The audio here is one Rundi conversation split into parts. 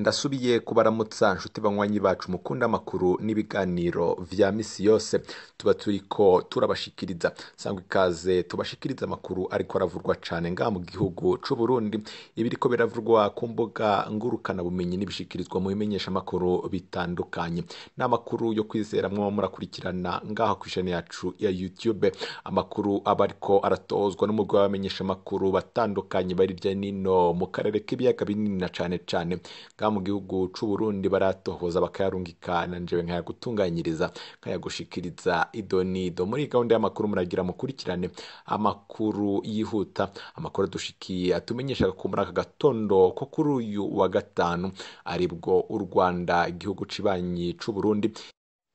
Ndasubiye kubaramutsa nshuti banywanyi bacu mukunda amakuru n'ibiganiro vya misi yose tuba turiko turabashikiriza. Sangwa ikaze tubashikiriza amakuru ariko aravurwa cane ngaha mu gihugu c'u Burundi, ibiriko biravurwa ku mbuga ngurukana bumenyi n'ibishikirizwa mu bimenyesha makuru bitandukanye. N'amakuru yo kwizera mwoba murakurikirana ngaha kw'isheni yacu ya YouTube. Amakuru aba ariko aratozwa n'umugwi w'abamenyesha makuru batandukanye bari hirya nino mu karere k'ibiyaga binini na cane cane ngaha mu gihugu c'u Burundi, baratohoza bakayarungika na njewe nkayagutunganyiriza nkayagushikiriza idonido. Muri gahunda y'amakuru muragira mukurikirane amakuru yihuta, amakuru adushikiye atumenyesha ko muri aka gatondo ko kuri uyu wa gatanu aribwo u Rwanda, igihugu cibanyi c'u Burundi,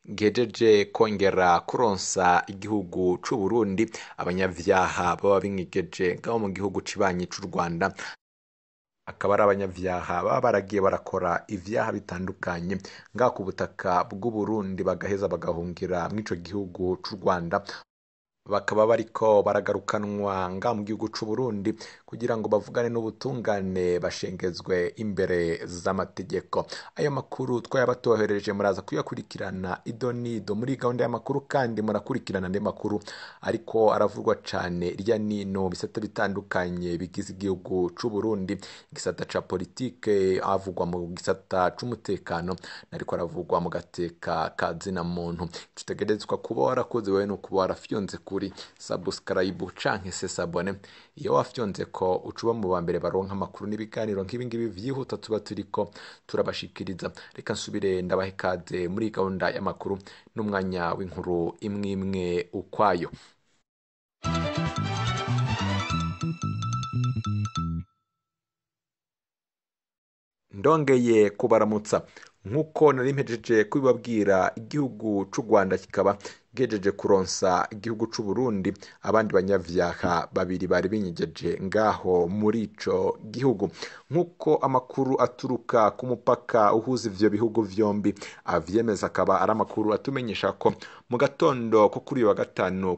gihejeje kongera kuronsa igihugu c'u Burundi abanyavyaha baba binyegeje ngaho mu gihugu cibanyi c'u Rwanda. Akaba ari abanyavyaha baba baragiye barakora ivyaha bitandukanye ngaha ku butaka bw'u Burundi, bagaheza bagahungira mw'ico gihugu c'u Rwanda, bakaba bariko baragarukanwa ngaha mu gihugu c'u Burundi kugira ngo bavugane n'ubutungane, bashengezwe imbere z'amategeko. Ayo makuru twayabatohereje, muraza kuyakurikirana idonido muri gahunda y'amakuru, kandi murakurikirana andi makuru ariko aravurwa cane irya nino bisata bitandukanye bigize igihugu c'u Burundi, igisata ca politike, avugwa mu gisata c'umutekano, nariko aravugwa mu gateka ka zina muntu. Tutegerezwa kuba warakoze wewe nukuba warafyonze kuri subscribe canke se sabone. Iyo wafyonze ko ucuba mu ba mbere baronka amakuru n'ibiganiro nk'ibingibi vyihuta tuba turiko turabashikiriza. Reka nsubire ndabahe ikaze muri gahunda y'amakuru n'umwanya w'inkuru imwe imwe ukwayo. Ndongeye kubaramutsa nk'uko nari mpejeje kubibabwira, igihugu c'u Rwanda kikaba gihejeje kuronsa igihugu c'u Burundi abandi banyavyaha babiri bari binyegeje ngaho muri ico gihugu. Nk'uko amakuru aturuka ku mupaka uhuza ivyo bihugu vyombi avyemeza, akaba ari amakuru atumenyesha ko mu gatondo ko kuri uyu wa gatanu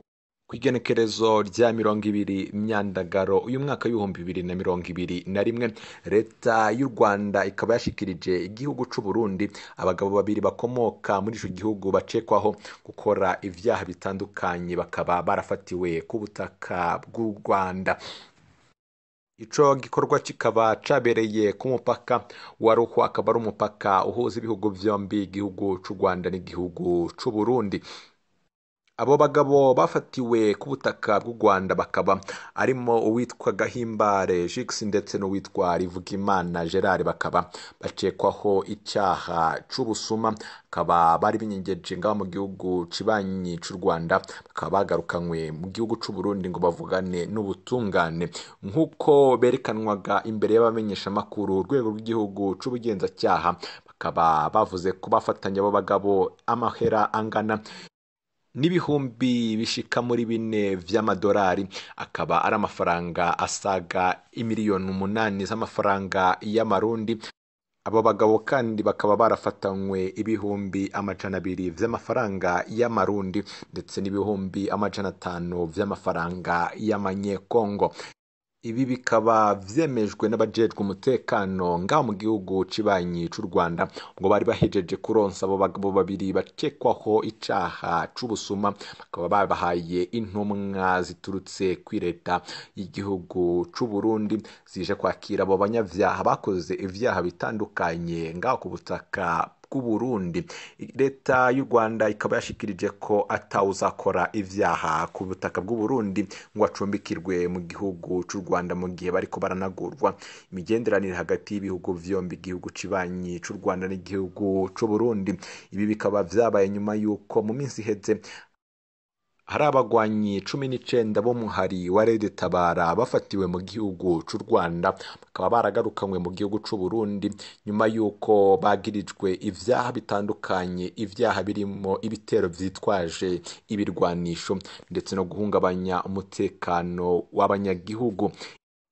kw'igenekerezo rya 20 Myandagaro uyu mwaka w'2021, leta y'u Rwanda ikaba yashikirije igihugu c'u Burundi abagabo babiri bakomoka muri ico gihugu bacekwaho gukora ivyaha bitandukanye, bakaba barafatiwe ku butaka bw'u Rwanda. Ico gikorwa kikaba cabereye ku mupaka wa Ruhwa, akaba ari umupaka uhuza ibihugu vyombi, igihugu c'u Rwanda n'igihugu c'u Burundi. Abo bagabo bafatiwe ku butaka bw'u Rwanda bakaba arimo uwitwa Gahimbare Jix ndetse n'uwitwa Rivugimana Gerard, bakaba bakekwaho icaha c'ubusuma, bakaba bari binyegeje ngaho mu gihugu cibanyi c'u Rwanda, bakaba bagarukanywe mu gihugu c'u Burundi ngo bavugane n'ubutungane. Nk'uko berekanwaga imbere y'abamenyeshamakuru, urwego rw'igihugu c'ubugenzacyaha bakaba bavuze ko bafatanye abo bagabo amahera angana n'ibihumbi bishika muri 4 vy'amadolari, akaba ari amafaranga asaga imiliyoni 8 z'amafaranga y'amarundi. Abo bagabo kandi bakaba barafatanywe ibihumbi 200 vy'amafaranga y'amarundi ndetse n'ibihumbi 500 vy'amafaranga y'amanyekongo. Ibi bikaba vyemejwe n'abajejwe umutekano ngaho mu gihugu cibanyi c'u Rwanda, ngo bari bahejeje kuronsa abo bagabo babiri bakekwaho icaha c'ubusuma, bakaba babahaye intumwa ziturutse kuri leta y'igihugu c'u Burundi zije kwakira abo banyavyaha bakoze ivyaha bitandukanye ngaho ku butaka bw'u Burundi. Leta y'u Rwanda ikaba yashikirije ko atawuzakora ivyaha ku butaka bw'u Burundi ngo acumbikirwe mu gihugu c'u Rwanda mu gihe bariko baranagurwa imigenderanire hagati y'ibihugu vyombi, igihugu cibanyi c'u Rwanda n'igihugu c'u Burundi. Ibi bikaba vyabaye nyuma yuko mu minsi iheze hari abagwanyi 19 bo muhari wa Red Tabara bafatiwe mu gihugu c'u Rwanda, bakaba baragarukanywe mu gihugu c'u Burundi nyuma yuko bagirijwe ivyaha bitandukanye, ivyaha birimo ibitero vyitwaje ibirwanisho ndetse no guhungabanya umutekano w'abanyagihugu.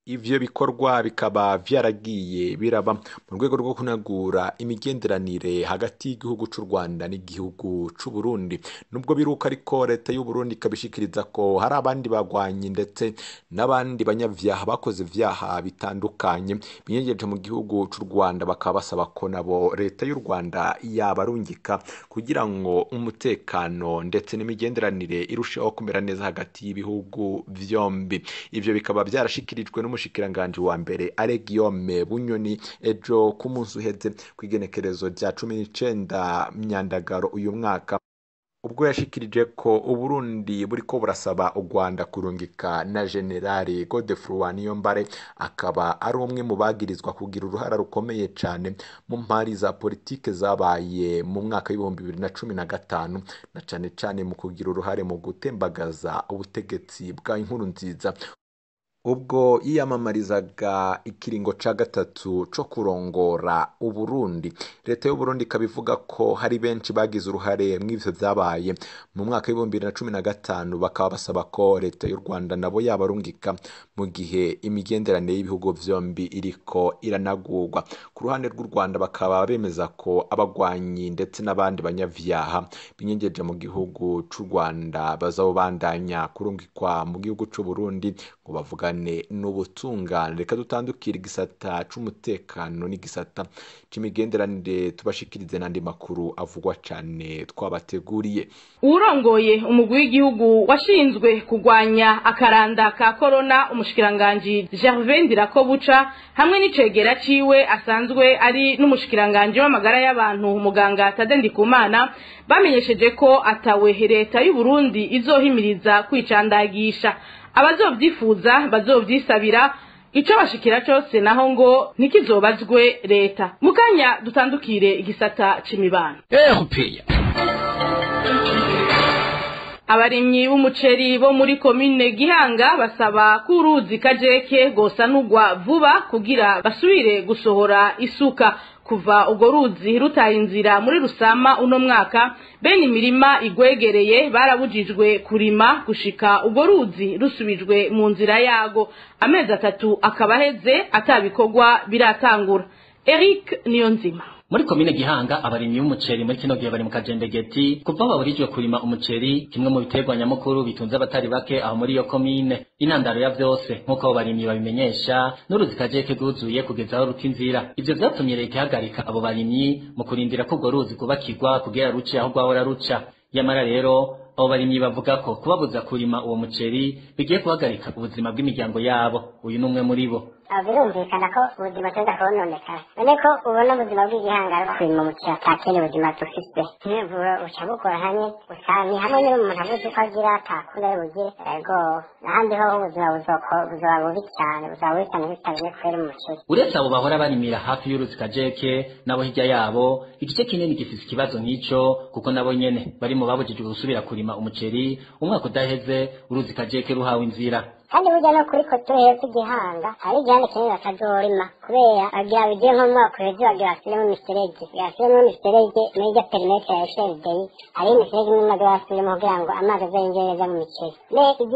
Ivyo bikorwa bikaba vyaragiye biraba mu rwego rwo kunagura imigenderanire hagati y'igihugu c'u Rwanda n'igihugu c'u Burundi. Nubwo biruka ariko leta y'u Burundi ikabishikiriza ko hari abandi bagwanyi ndetse n'abandi banyavyaha bakoze ivyaha bitandukanye binyegeje mu gihugu c'u Rwanda, bakaba basaba ko nabo leta y'u Rwanda yabarungika kugira ngo umutekano ndetse n'imigenderanire irusheho kumera neza hagati y'ibihugu vyombi. Ivyo bikaba vyarashikirijwe n'umushikiranganji wa mbere Alain Guillaume Bunyoni ejo ku munsi uheze kw'igenekerezo rya 19 Myandagaro uyu mwaka, ubwo yashikirije ko Uburundi buriko burasaba u Rwanda kurungika na General Godefroid Niyombare, akaba ari umwe mu bagirizwa kugira uruhara rukomeye cane mu mpari za politike zabaye mu mwaka w'ibihumbi 2015, na cane cane mu kugira uruhare mu gutembagaza ubutegetsi bwa Nkurunziza ubwo yiyamamarizaga ikiringo ca gatatu co kurongora Uburundi. Leta y'Uburundi ikabivuga ko hari benshi bagize uruhare mw'ivyo vyabaye mu mwaka w'ibihumbi 2015, bakaba basaba ko leta y'u Rwanda nabo yabarungika mu gihe imigenderanire y'ibihugu vyombi iriko iranagurwa. Ku ruhande rw'u Rwanda bakaba bemeza ko abagwanyi ndetse n'abandi banyavyaha binyegeje mu gihugu c'u Rwanda bazobandanya kurungikwa mu gihugu c'u Burundi ngo bavugane n'ubutungane. Reka dutandukire igisata c'umutekano n'igisata c'imigenderanire tubashikirize n'andi makuru avugwa cane twabateguriye. Urongoye umugwi w'igihugu washinzwe kugwanya akaranda ka corona, umushikiranganji Gervais Ndirakobuca hamwe n'icegera ciwe asanzwe ari n'umushikiranganji w'amagara y'abantu muganga Tade Ndikumana, bamenyesheje ko atawe leta y'u Burundi izohimiriza kwicandagisha. Abazovyifuza bazovyisabira, ico bashikira cose naho ngo ntikizobazwe leta. Mukanya dutandukire igisata c'imibano. Abarimyi b'umuceri bo muri komine Gihanga basaba ko uruzi Kajeke gosanurwa vuba kugira basubire gusohora isuka. Kuva ubwo ruzi rutaye inzira muri Rusama uno mwaka, bene imirima igwegereye barabujijwe kurima gushika ubwo ruzi rusubijwe mu nzira yago. Amezi 3 akaba aheze atabikorwa biratangura. Eric Niyonzima. Muri komine Gihanga abarimyi b'umuceri muri kino gihe bari mu kajembegeti kuva baburijwe kurima umuceri, kimwe mu biterwa nyamukuru bitunze abatari bake aho muri iyo komine. Intandaro ya vyose nk'uko abo barimyi babimenyesha n'uruzi Kajeke rwuzuye kugeza aho ruta inzira. Ivyo vyatumye leta ihagarika abo barimyi mu kurindira ko urwo ruzi rwubakirwa kugira ruce aho rwahora ruca. Yamara rero abo barimyi bavuga ko kubabuza kurima uwo muceri bigiye guhagarika ubuzima bw'imiryango yabo. Uyu n'umwe muri bo. Birumvikana ko ubuzima tuza kubononekara, none ko ubona ubuzima bw'igihanga ari kurima umuceri atakindi buzima dufise. Ntibura uca bukora hamwe usanga ni hamwe nyine umuntu abuze uko agira atakunda ari bugire ego, ahandi ho ubuzima buzoba bubi cyane, buzaba bubi cyane bitagiye kubera umuceri. Uretse abo bahora barimira hafi y'uruzi Kajeke nabo hirya yabo igice kinini gifise ikibazo nk'ico, kuko nabo nyene bari mu babujijwe gusubira kurima umuceri umwaka udaheze uruzi Kajeke ruhawe inzira. Kandi burya no kuri koto hepfo Igihanga hari igihande kinini batazorima kubera bagira bigire nko mu mwaka uheze bagira basubiremo imiserege, basubiremo imiserege muri irya perimetere ya SLDI, hariho imiserege imwe imaze basubiremo kugira ngo amazi aze yinjire neza mu miceri.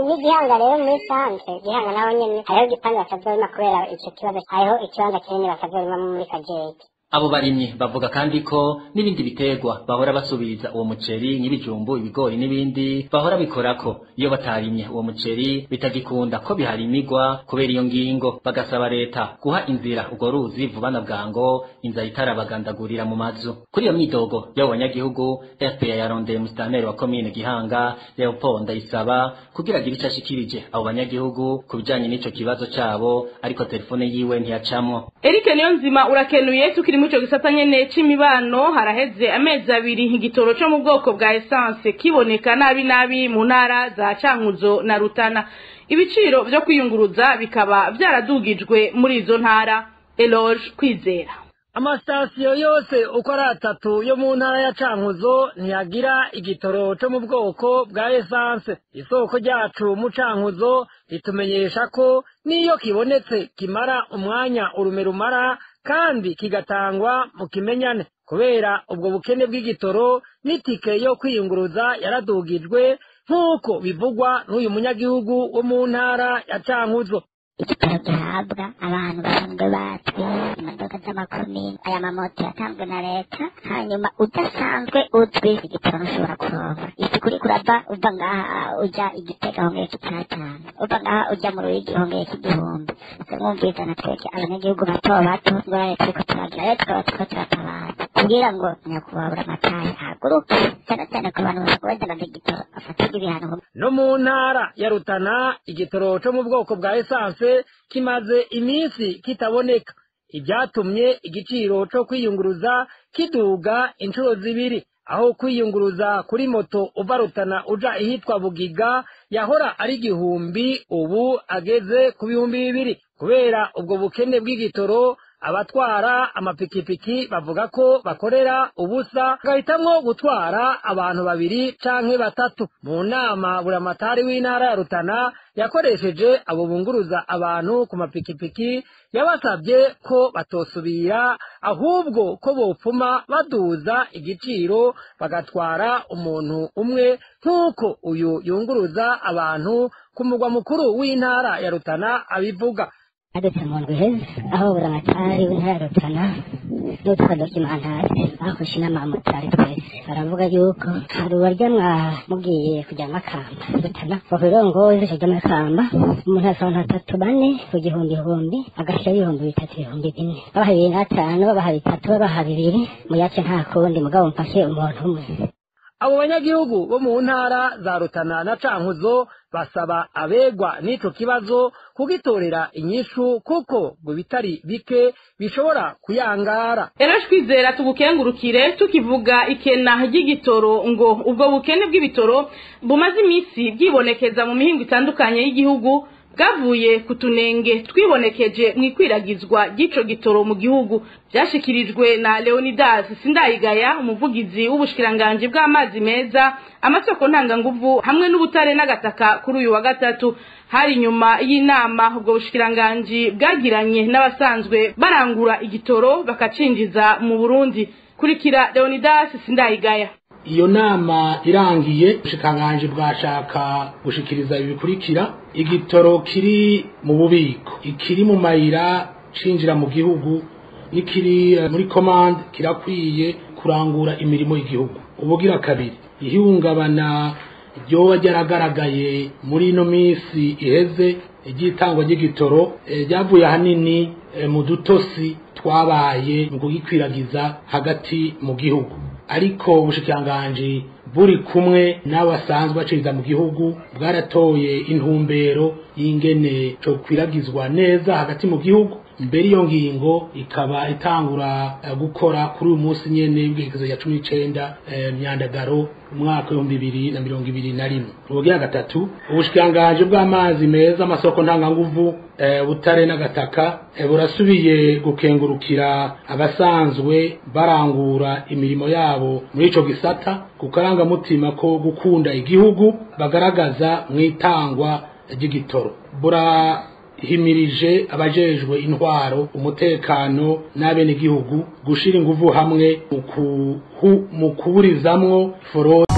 N'Igihanga rero muri santre Gihanga naho nyene hariho igipande batazorima kubera ico kibazo, hariho ikibanza kinini batazorimamo muri Kajeke. Abo barimyi bavuga kandi ko n'ibindi biterwa bahora basubiriza uwo muceri nk'ibijumbu, ibigori n'ibindi bahora bikorako iyo batarimye uwo muceri bitagikunda ko biharimigwa kubera iyo ngingo. Bagasaba leta guha inzira urwo ruzi vuba na bwango inzara itarabagandagurira mu mazu. Kuri iyo myidogo y'abo banyagihugu, RPA yarondeye musitanteri wa komine Gihanga Leopold Ndayisaba kugira agire ico ashikirije abo banyagihugu ku bijanye n'ico kibazo cabo, ariko telefone yiwe ntiyacamwo. Eric Niyonzima urakenuye. Tukiri muco gisata nyene c'imibano, haraheze amezi 2 igitoro co mu bwoko bwa essence kiboneka nabi nabi mu ntara za Cankuzo na Rutana. Ibiciro vyo kwiyunguruza bikaba vyaradugijwe muri izo ntara. Eloge Kwizera. Amasitasiyo yose uko ari 3 yo mu ntara ya Cankuzo ntiyagira igitoro co mu bwoko bwa essence. Isoko ryacu mu Cankuzo ritumenyesha ko niyo kibonetse kimara umwanya urume rumara kandi kigatangwa mu kimenyane. Kubera ubwo bukene bw'igitoro n'itike yo kwiyunguruza yaradugijwe nk'uko bivugwa n'uyu munyagihugu wo mu ntara ya Cankuzo. Igitoro gihabwa abantu basanzwe bazwi, imodoka z'amakomine, aya mamoto yatanzwe na leta. Hanyuma udasanzwe uzwi igitoro ntushobora kuronka. Isuku uriko urava uva ngaha uja Igitega hongeyeko 5, uva ngaha uja mu Ruyigi hongeyeko 1000. Mwumvikana twebwe abanyagihugu bato bato ingorane turiko turagira, rero tukaba turiko turatabaza kugira ngo nyakubahwa Buramatari ahaguruke cyane cyane ku bantu badandaza igitoro afatirwe ibihano. No mu ntara ya Rutana igitoro co mu bwoko bwa esanse kimaze iminsi kitaboneka, ibyatumye igiciro co kwiyunguruza kiduga inshuro 2. Aho kwiyunguruza kuri moto uva Rutana uja ihitwa Bugiga yahora ari 1000, ubu ageze ku 2000. Kubera ubwo bukene bw'igitoro, abatwara amapikipiki bavuga ko bakorera ubusa, bagahitamwo gutwara abantu 2 canke 3. Mu nama Buramatari w'intara ya Rutana yakoresheje abo bunguruza abantu ku mapikipiki, yabasabye ko batosubira, ahubwo ko bopfuma baduza igiciro bagatwara umuntu umwe, nk'uko uyu yunguruza abantu ku mugwa mukuru w'intara ya Rutana abivuga. Hadutse mu ndwi iheze aho Buramatari w'intara ya Rutana n'utwa dokimantari bakoresha inama abamotari twese, baravuga yuko hari ubarya mwamugiye kujya Makamba Rutana bakurongoze kujya Makamba, umuntu asaba 3 4 ku 1000 agashira 3000 4000, babaha 25, babaha 3, babaha 2, muyace nta kundi, mugabo mfashe umuntu umwe. Abo banyagihugu bo mu ntara za Rutana na Cankuzo basaba abegwa n'ico kibazo kugitorera inyishu, kuko ngo bitari bike bishobora kuyangara. Rero twizera tugukengurukire. Tukivuga ikena ry'igitoro, ngo ubwo bukene bw'ibitoro bumaze iminsi bwibonekeza mu mihingo itandukanye y'igihugu bwavuye ku tunenge twibonekeje mu ikwiragizwa ry'ico gitoro mu gihugu. Byashikirijwe na Leonidas Sindayigaya, umuvugizi w'ubushikiranganji bw'amazi meza, amasoko ntanganguvu hamwe n'ubutare n'agataka, kuri uyu wa gatatu. Hari nyuma y'inama ubwo bushikiranganji bwagiranye n'abasanzwe barangura igitoro bakacinjiza mu Burundi. Kurikira Leonidas Sindayigaya. Iyo nama irangiye, ubushikiranganji bwashaka gushikiriza ibikurikira: igitoro kiri mu bubiko, ikiri mu mayira cinjira mu gihugu, n'ikiri muri commande kirakwiye kurangura imirimo y'igihugu. Ubugira kabiri, ihungabana ryoba ryaragaragaye muri ino minsi iheze ry'itangwa ry'igitoro ryavuye ahanini mu dutosi twabaye mu kugikwiragiza hagati mu gihugu, ariko ubushikiranganji buri kumwe n'abasanzwe baciriza mu gihugu bwaratoye intumbero y'ingene co kwiragizwa neza hagati mu gihugu. Mbere iyo ngingo ikaba itangura gukora kuri uyu munsi nyene w'igerekezo ya 19 Myandagaro umwaka 2021. Ubugira gatatu, ubushikiranganji bw'amazi meza, amasoko ntanganguvu, butare n'agataka burasubiye gukengurukira abasanzwe barangura imirimo yabo muri ico gisata ku karangamutima ko gukunda igihugu bagaragaza mwitangwa ry'igitoro. Burahimirije abajejwe intwaro, umutekano n'abenegihugu gushira inguvu hamwe mu kuburizamwo forode.